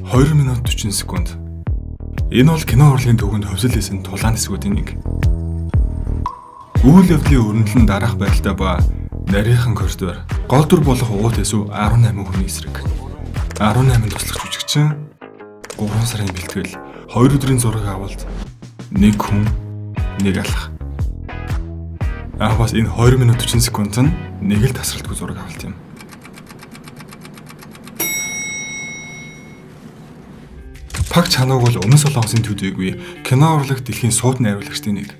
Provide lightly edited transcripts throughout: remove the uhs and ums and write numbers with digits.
2 минут 40 секунд. Энэ бол кино урлагийн түүхэнд хөвсөл хийсэн тулаан хэсгүүдийн нэг. Үйл явдлын өрнөлн дараах байдалтай ба нарийнхан коридор, гол дүр болох уут эсүү 18 хүний эсрэг. 18 туслах жүжигчин, 3 сарын бэлтгэл, 2 өдрийн зураг авалт, нэг хүн, нэг алх. Аа бас энэ 2 минут 40 секунд нь нэг л тасралтгүй зураг авалт юм. Пак Чануг бол Өмнө Солонгосын төдийгүй кино урлаг дэлхийн сууд найруулагчдын нэг.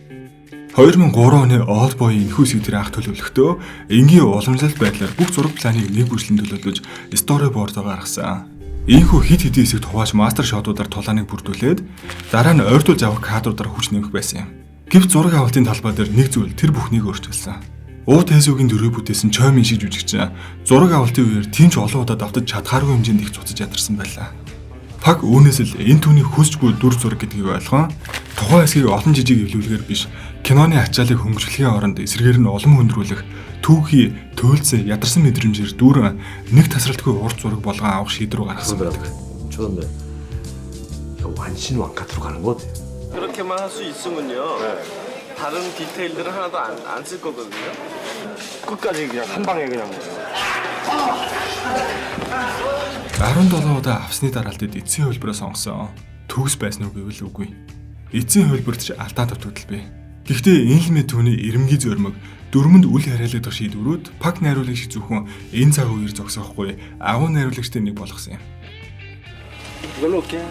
2003 оны Old Boy энэхүү хэсэг дээр анх төлөвлөхдөө энгийн уламжлалт байдлаар бүх зураг планыг нэг бүрчлэн төлөвлөж storyboard-оо гаргасан. Ийхүү хэд хэдэн хэсэгт хувааж master shot-уудаар тулааныг бүрдүүлээд дараа нь ойртуулж авах кадруудаар хүч нэмэх байсан юм. Гэвч зураг авалтын талбай дээр нэг зүйл тэр бүхнийг өөрчилсөн. Уут Хэсүгийн дүрийг бүтээсэн Чой Мин шиг жүжигчин зураг авалтын үеэр тийм ч олон удаа давтаж чадхааргүй хэмжээнд их цуцаж ядарсан байлаа. Пак үүнээс л энэ түүний хүсч буй дүр зураг гэдгийг ойлгон тухайн хэсгийг олон жижиг эвлүүлгээр биш киноны ачаалыг хөнгөвчлөхийн оронд эсрэгээр нь улам хүндрүүлэх түүхий туйлдсан ядарсан мэдрэмжээр дүүрэн нэг тасралтгүй урт зураг болгон авах шийдвэр гаргасан байдаг. 조선배 완신 완카트로 가는 거 어때요? 그렇게만 할 수 있으면요. 다른 디테일들은 하나도 안 쓸 거거든요. 끝까지 그냥 한 방에 그냥. 17 удаа авсны дараалтад эцсийн хувилбараа сонгосон. Төгс байсан уу гэвэл үгүй. Эцсийн хувилбарт ч алдаа дутагдал бий. Гэхдээ энэ л мэд түүний ирэмгий зөрмөг дөрмөнд үл хариалагдах шийдвэрүүд пак найруулагч зөвхөн энэ цаг үеэр зогсоохгүй агуу найруулагчдын нэг болгосон юм. 이걸로 올게요.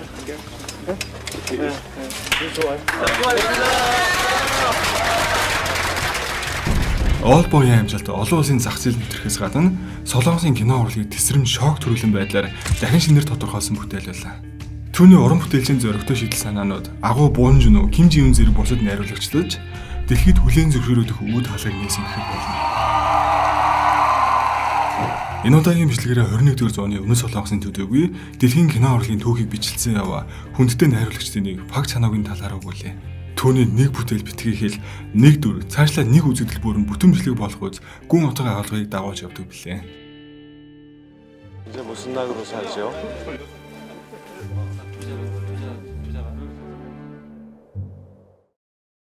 All Boy-ийн амжилт олон улсын зах зээл нэвтрэхээс гадна Солонгосын кино урлагийг тэсрэм шок төрүүлэн байдлаар дахин шинээр тодорхойлсон бүтээл байлаа. Түүний уран бүтээлчийн зоригтой шийдэл санаанууд агуу Бун Жун, Ким Жи Юн зэрэг бусад найруулагчдад дэлхийд хүлээн зөвшөөрөгдөх үүд хаалгыг нээсэн гэхэд болно. Энэ удаагийн бичлэгээрээ 21-р зууны Өмнөд Солонгосын төдийгүй дэлхийн кино урлагийн түүхийг бичлсэн яваа хүндтэй найруулагчдын нэг Пак Чаногийн талаар өгүүлээ. Түүний нэг бүтээл битгий хэл, нэг дүр, цаашлаа нэг үзэгдэл бүрэн бүтэн бичлэг болох үз гүн утга агуулгыг дагуулж явдаг билээ. 이제 무슨 낙으로 살죠?